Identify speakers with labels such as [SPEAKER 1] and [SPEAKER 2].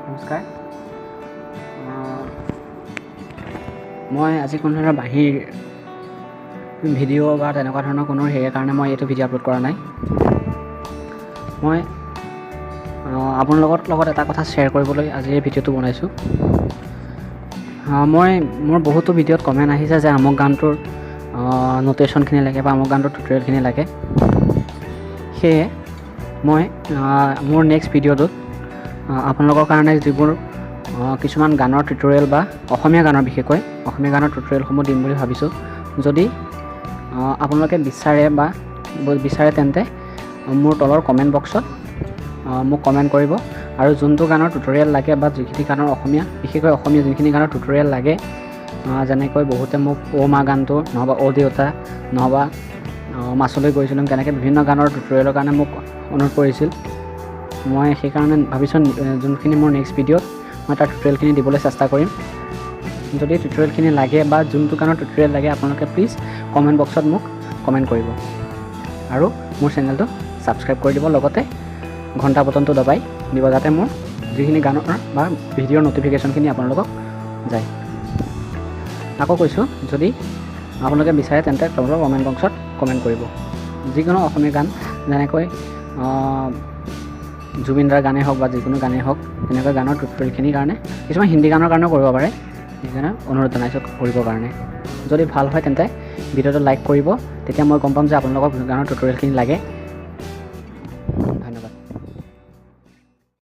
[SPEAKER 1] নমস্কাৰ। মই আজি কোনো ধৰণৰ বাঁহীৰ ভিডিঅ' বা তেনেকুৱা ধৰণৰ কোনো হেৰিৰ কাৰণে মই এইটো ভিডিঅ' আপলোড কৰা নাই। মই আপোনালোকৰ লগত এটা কথা শ্বেয়াৰ কৰিবলৈ আজি এই ভিডিঅ'টো বনাইছোঁ। মই মোৰ বহুতো ভিডিঅ'ত কমেণ্ট আহিছে যে আমুক গানটোৰ ন'টেশ্যনখিনি লাগে বা আমুক গানটোৰ টিউটৰিয়েলখিনি লাগে। সেয়ে মই মোৰ নেক্সট ভিডিঅ'টোত আপোনালোকৰ কাৰণে যিবোৰ কিছুমান গানৰ টিউটৰিয়েল বা অসমীয়া গানৰ, বিশেষকৈ অসমীয়া গানৰ টিউটৰিয়েলসমূহ দিম বুলি ভাবিছোঁ। যদি আপোনালোকে বিচাৰে বা বিচাৰে, তেন্তে মোৰ তলৰ কমেণ্ট বক্সত মোক কমেণ্ট কৰিব আৰু যোনটো গানৰ টিউটৰিয়েল লাগে বা যিখিনি গানৰ অসমীয়া, বিশেষকৈ অসমীয়া যোনখিনি গানৰ টিউটৰিয়েল লাগে, যেনেকৈ বহুতে মোক অ' মা গানটো, নহ'বা অ' দেউতা, নহ'বা মাছলৈ গৈছিলোঁ, তেনেকৈ বিভিন্ন গানৰ টিউটৰিয়েলৰ কাৰণে মোক অনুৰোধ কৰিছিল। মই সেইকাৰণে ভাবিছোঁ, যোনখিনি মোৰ নেক্সট ভিডিঅ'ত মই তাৰ টিউটৰিয়েলখিনি দিবলৈ চেষ্টা কৰিম। যদি টিউটৰিয়েলখিনি লাগে বা যোনটো গানৰ টিউটৰিয়েল লাগে, আপোনালোকে প্লিজ কমেণ্ট বক্সত মোক কমেণ্ট কৰিব আৰু মোৰ চেনেলটো ছাবস্ক্ৰাইব কৰি দিব, লগতে ঘণ্টা বটনটো দবাই দিব, যাতে মোৰ যিখিনি গানৰ বা ভিডিঅ'ৰ ন'টিফিকেশ্যনখিনি আপোনালোকক যায়। আকৌ কৈছোঁ, যদি আপোনালোকে বিচাৰে তেন্তে তলৰ কমেণ্ট বক্সত কমেণ্ট কৰিব। যিকোনো অসমীয়া গান, যেনেকৈ জুবিন দাৰ গানেই হওক বা যিকোনো গানেই হওক, তেনেকুৱা গানৰ টিউটৰিয়েলখিনিৰ কাৰণে, কিছুমান হিন্দী গানৰ কাৰণেও কৰিব পাৰে, সেইকাৰণে অনুৰোধ জনাইছোঁ কৰিবৰ কাৰণে। যদি ভাল হয় তেন্তে ভিডিঅ'টো লাইক কৰিব, তেতিয়া মই গম পাম যে আপোনালোকক গানৰ টিউটৰিয়েলখিনি লাগে।